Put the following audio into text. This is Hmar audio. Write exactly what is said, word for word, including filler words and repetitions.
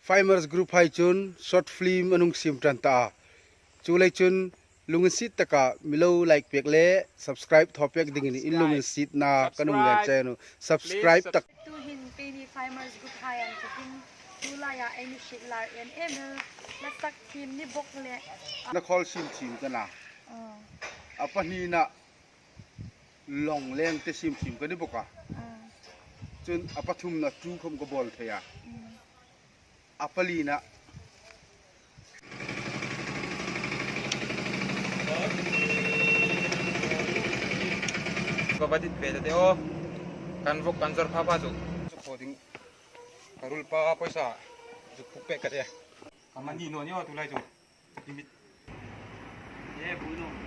Famous Group hai chun short film an hung siem ṭan ta a. Chuleiin chun lunginsiet taka mi lo like pek le subscribe thaw pek dingin in lunginsietna kan hung ngen che a nih. Subscribe tak. Tuhin keini Famous Group hai an tukin tulaia ei mi hriet lai en em el, la sak thiem ni bok le. Na khawl siem thiem ka na. A pahnina Long leng te siem thiem ka ni bok a. Chun a pathumna tu khom ka bawl thei a. A palina. Ka va dit ve ta te aw. Kan vawk kan zawr pha pha chu. Chu khaw ding. Ka ruolpa poisa. Chu puk pek ka te. Ka mani naw ni aw tulai chu. Limit. E, pui naw.